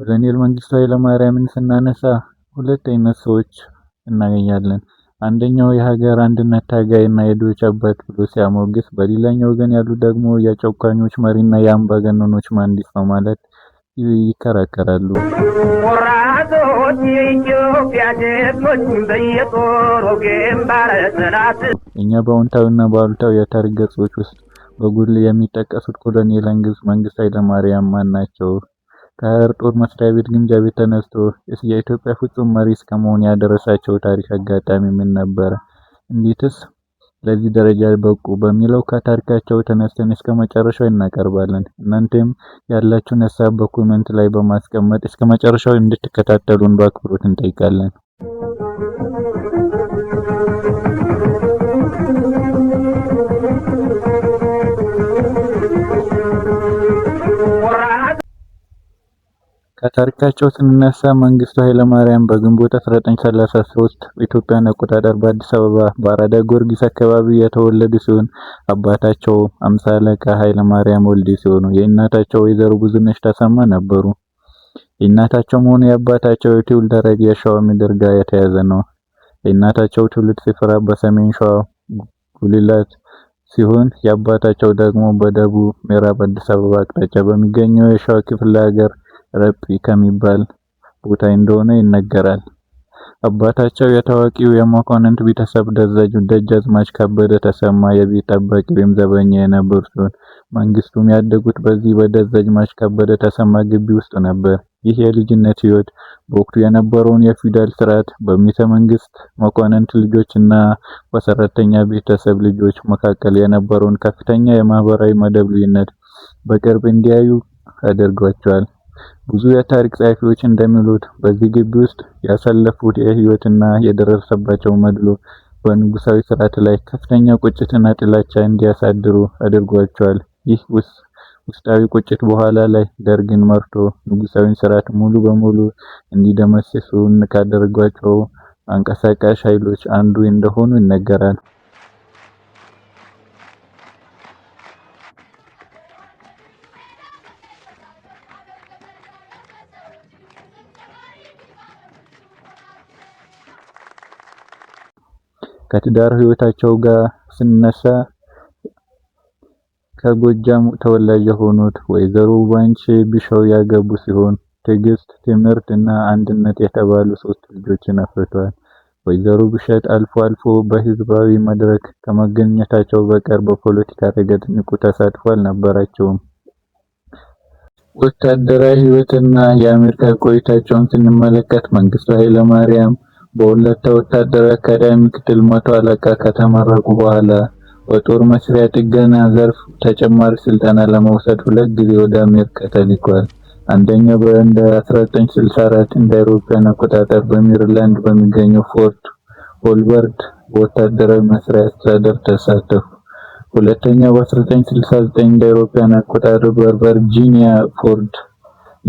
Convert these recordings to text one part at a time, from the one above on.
ኮሎኔል መንግስቱ ኃይለማርያምን ስናነሳ ሁለት አይነት ሰዎች እናገኛለን። አንደኛው የሀገር አንድነት ታጋይ እና የድሆች አባት ብሎ ሲያሞግስ፣ በሌላኛው ወገን ያሉት ደግሞ የጨቋኞች መሪና የአምባገነኖች መሐንዲስ በማለት ይከራከራሉ። ቆራጦች የኢትዮጵያ ጀግኖች በየጦሩ ግንባር ጠላት እኛ በአዎንታዊና በአሉታዊ የታሪክ ገጾች ውስጥ በጉልህ የሚጠቀሱት ኮሎኔል መንግስቱ ኃይለማርያም ማን ናቸው? ከሐረር ጦር መስሪያ ቤት ግምጃ ቤት ተነስቶ የኢትዮጵያ ፍጹም መሪ እስከመሆን ያደረሳቸው ታሪክ አጋጣሚ ምን ነበረ? እንዴትስ ለዚህ ደረጃ በቁ? በሚለው ከታሪካቸው ተነስተን እስከ መጨረሻው እናቀርባለን። እናንተም ያላችሁን ሀሳብ በ comment ላይ በማስቀመጥ እስከ መጨረሻው እንድትከታተሉን በአክብሮት እንጠይቃለን። ከታሪካቸው ስንነሳ መንግስቱ ኃይለማርያም በግንቦት 1933 በኢትዮጵያን አቆጣጠር በአዲስ አበባ በአራዳ ጊዮርጊስ አካባቢ የተወለዱ ሲሆን አባታቸው አምሳ አለቃ ኃይለማርያም ወልዴ ሲሆኑ የእናታቸው ወይዘሮ ብዙነሽ ተሰማ ነበሩ። የእናታቸውም ሆነ የአባታቸው የትውልድ ሐረግ የሸዋ ምድር ጋር የተያያዘ ነው። የእናታቸው ትውልድ ስፍራ በሰሜን ሸዋ ጉልላት ሲሆን የአባታቸው ደግሞ በደቡብ ምዕራብ አዲስ አበባ አቅጣጫ በሚገኘው የሸዋ ክፍለ ሀገር ረጲ ከሚባል ቦታ እንደሆነ ይነገራል። አባታቸው የታዋቂው የመኳንንት ቤተሰብ ደጃዝማች ከበደ ተሰማ የቤት ጠባቂ ወይም ዘበኛ የነበሩ ሲሆን መንግስቱም ያደጉት በዚህ በደጃዝማች ከበደ ተሰማ ግቢ ውስጥ ነበር። ይህ የልጅነት ሕይወት በወቅቱ የነበረውን የፊውዳል ስርዓት በቤተ መንግስት መኳንንት ልጆች እና በሰራተኛ ቤተሰብ ልጆች መካከል የነበረውን ከፍተኛ የማህበራዊ መደብ ልዩነት በቅርብ እንዲያዩ አድርጓቸዋል። ብዙ የታሪክ ጸሐፊዎች እንደሚሉት በዚህ ግቢ ውስጥ ያሳለፉት የህይወትና የደረሰባቸው መድሎ በንጉሳዊ ስርዓት ላይ ከፍተኛ ቁጭትና ጥላቻ እንዲያሳድሩ አድርጓቸዋል። ይህ ውስጣዊ ቁጭት በኋላ ላይ ደርግን መርቶ ንጉሳዊን ስርዓት ሙሉ በሙሉ እንዲደመስሱ ካደረጓቸው አንቀሳቃሽ ኃይሎች አንዱ እንደሆኑ ይነገራል። ከትዳር ህይወታቸው ጋር ስነሳ ከጎጃም ተወላጅ የሆኑት ወይዘሮ ባንቺ ቢሻው ያገቡ ሲሆን ትዕግስት፣ ትምህርት እና አንድነት የተባሉ ሶስት ልጆችን አፍርተዋል። ወይዘሮ ብሸት አልፎ አልፎ በህዝባዊ መድረክ ከመገኘታቸው በቀር በፖለቲካ ረገድ ንቁ ተሳትፎ አልነበራቸውም። ወታደራዊ ህይወትና የአሜሪካ ቆይታቸውን ስንመለከት መንግስቱ ኃይለማርያም በወላይታ ወታደራዊ አካዳሚ ምክትል መቶ አለቃ ከተመረቁ በኋላ በጦር መስሪያ ጥገና ዘርፍ ተጨማሪ ስልጠና ለመውሰድ ሁለት ጊዜ ወደ አሜሪካ ተልኳል። አንደኛው በእንደ 1964 እንደ አውሮፓውያን አቆጣጠር በሜሪላንድ በሚገኘው ፎርት ሆልበርት በወታደራዊ መስሪያ አስተዳደር ተሳተፉ። ሁለተኛው በ1969 እንደ አውሮፓውያን አቆጣጠር በቨርጂኒያ ፎርት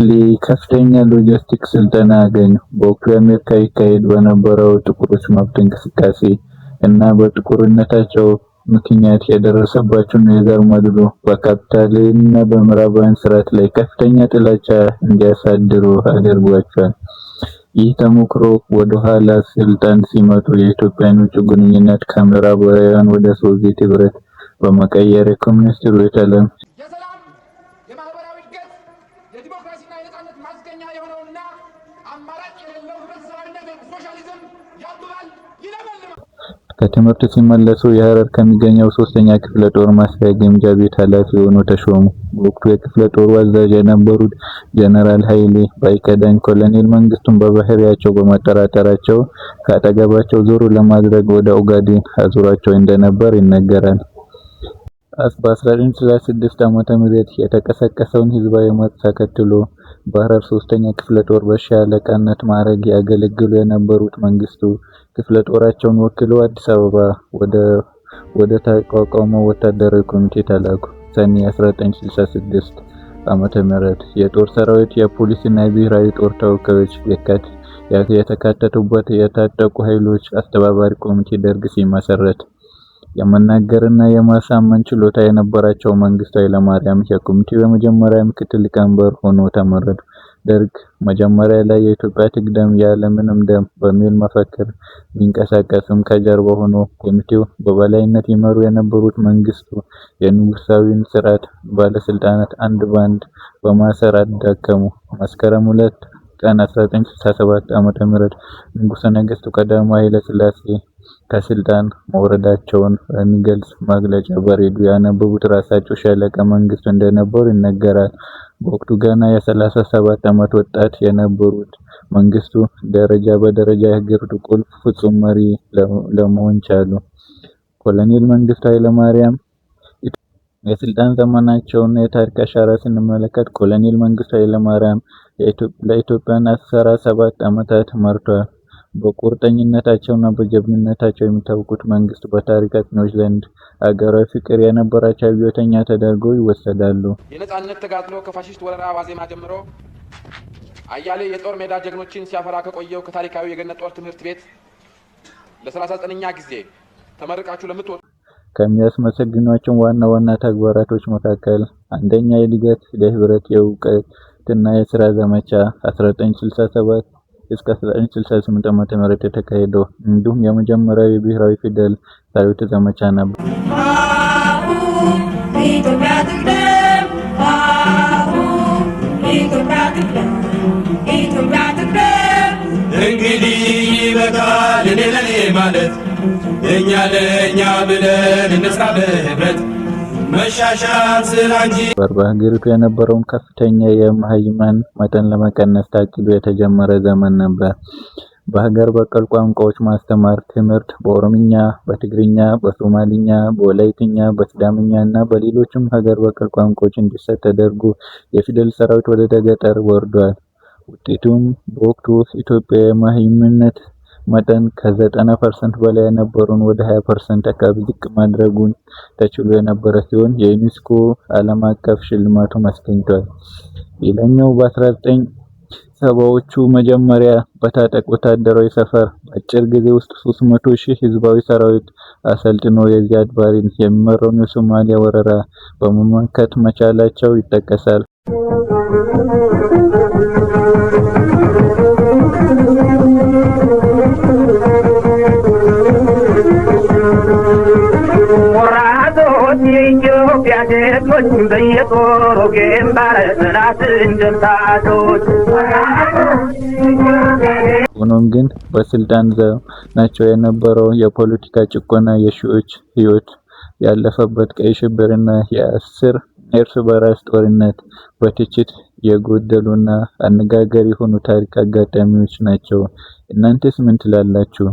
ሊ ከፍተኛ ሎጂስቲክስ ስልጠና አገኙ። በወቅቱ የአሜሪካ ይካሄድ በነበረው ጥቁሮች መብት እንቅስቃሴ እና በጥቁርነታቸው ምክንያት የደረሰባቸውን የዘር መድሎ በካፒታልና በምዕራባውያን ስርዓት ላይ ከፍተኛ ጥላቻ እንዲያሳድሩ አድርጓቸዋል። ይህ ተሞክሮ ወደ ኋላ ስልጣን ሲመጡ የኢትዮጵያን ውጭ ግንኙነት ከምዕራባውያን ወደ ሶቪየት ህብረት በመቀየር የኮሚኒስት ርዕዮተ ዓለም የሰላም የማህበራዊ እድገት የዲሞክራሲና የነጻነት ማስገኛ የሆነውና አማራጭ የሌለው ህብረተሰባዊነት ወይም ሶሻሊዝም ያብባል፣ ይለመልማል። ከትምህርት ሲመለሱ የሐረር ከሚገኘው ሶስተኛ ክፍለ ጦር መስሪያ ግምጃ ቤት ኃላፊ ሆነው ተሾሙ። በወቅቱ የክፍለ ጦሩ አዛዥ የነበሩት ጀነራል ኃይሌ ባይከዳኝ ኮሎኔል መንግስቱን በባህሪያቸው በመጠራጠራቸው ከአጠገባቸው ዞር ለማድረግ ወደ ኦጋዴን አዙሯቸው እንደነበር ይነገራል። በ1966 ዓ.ም የተቀሰቀሰውን ህዝባዊ አመፅ ተከትሎ በሐረር ሶስተኛ ክፍለ ጦር በሻለቃነት ማዕረግ ያገለግሉ የነበሩት መንግስቱ ክፍለ ጦራቸውን ወክለው አዲስ አበባ ወደ ተቋቋመው ወታደራዊ ኮሚቴ ተላኩ። ሰኔ 1966 ዓ.ም የጦር ሰራዊት፣ የፖሊስና የብሔራዊ ጦር ተወካዮች የተካተቱበት የታጠቁ ኃይሎች አስተባባሪ ኮሚቴ ደርግ ሲመሰረት የመናገርና የማሳመን ችሎታ የነበራቸው መንግስቱ ኃይለማርያም የኮሚቴው የመጀመሪያ ምክትል ሊቀመንበር ሆነው ተመረጡ። ደርግ መጀመሪያ ላይ የኢትዮጵያ ትቅደም ያለምንም ደም በሚል መፈክር ቢንቀሳቀስም ከጀርባ ሆኖ ኮሚቴው በበላይነት ይመሩ የነበሩት መንግስቱ የንጉሳዊውን ስርዓት ባለስልጣናት አንድ ባንድ በማሰር አዳከሙ። መስከረም 2 ቀን 1967 ዓ.ም ንጉሰ ነገስቱ ቀዳማዊ ኃይለ ሥላሴ ከስልጣን መውረዳቸውን የሚገልጽ መግለጫ በሬዲዮ ያነበቡት ራሳቸው ሻለቃ መንግስቱ እንደነበሩ ይነገራል። በወቅቱ ገና የ37 ዓመት ወጣት የነበሩት መንግስቱ ደረጃ በደረጃ የሀገሪቱ ቁልፍ ፍጹም መሪ ለመሆን ቻሉ። ኮሎኔል መንግስቱ ኃይለማርያም የስልጣን ዘመናቸውና የታሪክ አሻራ ስንመለከት ኮሎኔል መንግስቱ ኃይለማርያም ለኢትዮጵያን 17 ዓመታት መርቷል። በቁርጠኝነታቸውና በጀግንነታቸው የሚታወቁት መንግስቱ በታሪክ አጥኚዎች ዘንድ አገራዊ ፍቅር የነበራቸው አብዮተኛ ተደርገው ይወሰዳሉ። የነጻነት ተጋድሎ ከፋሽስት ወረራ ዋዜማ ጀምሮ አያሌ የጦር ሜዳ ጀግኖችን ሲያፈራ ከቆየው ከታሪካዊ የገነት ጦር ትምህርት ቤት ለ39ኛ ጊዜ ተመርቃችሁ ለምትወጡ ከሚያስመሰግኗቸው ዋና ዋና ተግባራቶች መካከል አንደኛ የእድገት ለህብረት የእውቀትና የስራ ዘመቻ 1967 እስከ 1968 ዓ.ም የተካሄደው እንዲሁም የመጀመሪያው የብሔራዊ ፊደል ሰራዊት ዘመቻ ነበር። ኢትዮጵያ ትቅደም፣ ኢትዮጵያ ትቅደም፣ ኢትዮጵያ ትቅደም። እንግዲህ ይበቃል እኔ ለኔ ማለት እኛ ለእኛ ብለን እንስራ በህብረት መሻሻል ስራ እንጂ በሀገሪቱ የነበረውን ከፍተኛ የመሃይማን መጠን ለመቀነስ ታቅዶ የተጀመረ ዘመን ነበር። በሀገር በቀል ቋንቋዎች ማስተማር ትምህርት በኦሮምኛ፣ በትግርኛ፣ በሶማሊኛ፣ በወላይትኛ፣ በሲዳምኛ እና በሌሎችም ሀገር በቀል ቋንቋዎች እንዲሰጥ ተደርጎ የፊደል ሰራዊት ወደ ገጠር ወርዷል። ውጤቱም በወቅቱ ኢትዮጵያ የመሃይምነት መጠን ከ90% በላይ የነበረውን ወደ 20% አካባቢ ዝቅ ማድረጉን ተችሎ የነበረ ሲሆን የዩኔስኮ ዓለም አቀፍ ሽልማቱም አስገኝቷል። ሌላኛው በ1970ዎቹ መጀመሪያ በታጠቅ ወታደራዊ ሰፈር በአጭር ጊዜ ውስጥ 300 ሺህ ህዝባዊ ሰራዊት አሰልጥኖ የዚያድ ባሬን የሚመራውን የሶማሊያ ወረራ በመመከት መቻላቸው ይጠቀሳል። ቆራጦች የኢትዮጵያ ጀግኖች በየጦሩ ግንባር ጠላትን ደምሳቾች። ሆኖም ግን በስልጣን ዘመናቸው የነበረው የፖለቲካ ጭቆና፣ የሺዎች ህይወት ያለፈበት ቀይ ሽብርና የእርስ በርስ ጦርነት በትችት የጎደሉና አነጋጋሪ የሆኑ ታሪክ አጋጣሚዎች ናቸው። እናንተስ ምን ትላላችሁ?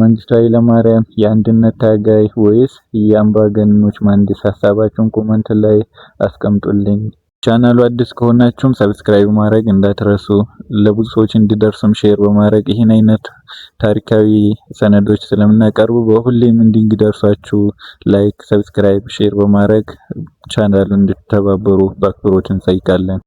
መንግስቱ ኃይለማርያም የአንድነት ታጋይ ወይስ የአምባገነኖች መሐንዲስ? ሀሳባችሁን comment ላይ አስቀምጡልኝ። ቻናሉ አዲስ ከሆናችሁም subscribe ማድረግ እንዳትረሱ፣ ለብዙ ሰዎች እንዲደርሱም share በማድረግ ይህን አይነት ታሪካዊ ሰነዶች ስለምናቀርቡ በሁሌም እንዲደርሷችሁ like፣ subscribe፣ share በማድረግ ቻናሉን እንድትተባበሩ በአክብሮት እንጠይቃለን።